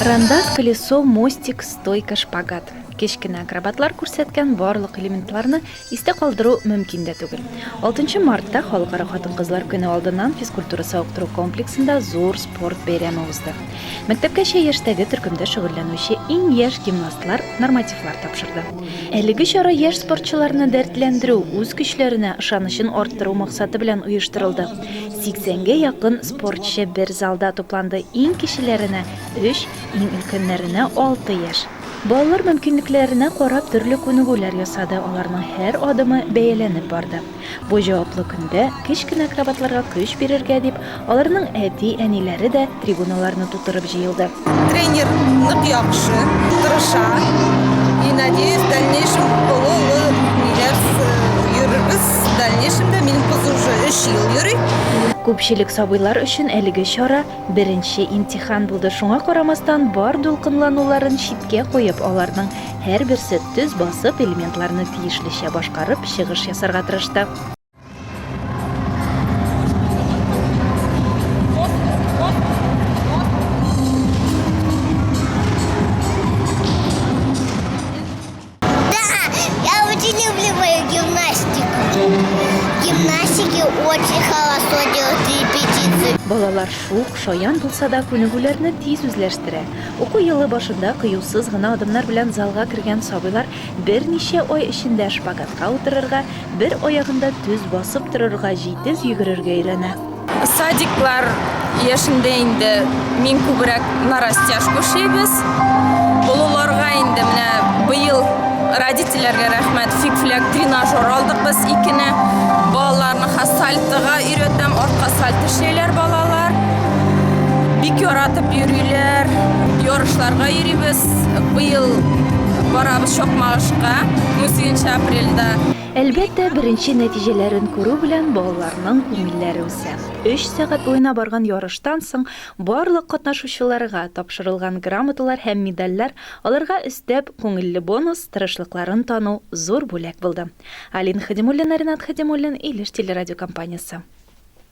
Рандат, колесо, мостик, стойка, шпагат. Кечкенә акробатлар күрсәткән барлык элементларны истә калдыру мөмкин дә түгел. 6 мартта Халыкара хатын-кызлар көне алдыннан физкультура-савыктыру комплексында зур спорт бәйрәме узды. Мәктәпкәчә яшьтәге төркемдә шөгыльләнүче иң яшь гимнастлар нормативлар тапшырды. Әлеге чара яшь спортчыларны дәртләндерү, үз көчләренә ышанычын арттыру максаты белән оештырылды. 80 гә якын спортчы бер залда тупланды, иң кечеләренә, өч, иң өлкәннәренә алты яшь. Балалар мөмкинлекләренә карап төрле күнегүләр ясады, аларның һәр адымы бәяләнеп барды. Бу җаваплы көндә кечкенә акробатларга көч бирергә дип, аларның әти-әниләре дә трибуналарны тутырып җыелды. Тренер нык яхшы, тырыша. И надеюсь, в дальнейшем олы-олы ниләр йөрербез. В дальнейшем дә минем кыз уже өч ел йөри. Күпчелек сабыйлар өчен әлеге чара Беренче имтихан булды, шуңа карамастан, бар дулкынлануларын читкә куеп, аларның һәрберсе төз басып, элементларны тиешлечә башкарып, чыгыш ясарга тырышты. Да, я очень люблю мою гимнастику. Гимнастики очень хорошо делать репетиции. Балалар шук, шаян булса да, күнегүләрне тиз үзләштерә. Уку елы башында кыюсыз гына адымнар белән залга кергән сабыйлар берничә ай эчендә шпагатка утырырга, бер аягында төз басып торырга, җитез йөгерергә өйрәнә. Садиклар яшендә инде мин күбрәк на растяжку эшлибез. Олыларга инде менә быел родительләргә рәхмәт, фик-фляк тренажер алдык без икене. Балаларны сальтога өйрәтәм, артка сальто эшлиләр балалар. Бик яратып йөриләр. Ярышларга йөрибез. Быел барабыз Чакмагышка 18 апрельдә. Әлбәттә, беренче нәтиҗәләрен күрү белән балаларның күңелләре үсә. Өч сәгать буена барган ярыштан соң барлык катнашучыларга тапшырылган грамоталар һәм медальләр аларга өстәп, күңелле бонус, тырышлыкларын тану зур бүләк булды. Алина Хадимуллина, Ренат Хадимуллин, Илеш телерадиокомпаниясе.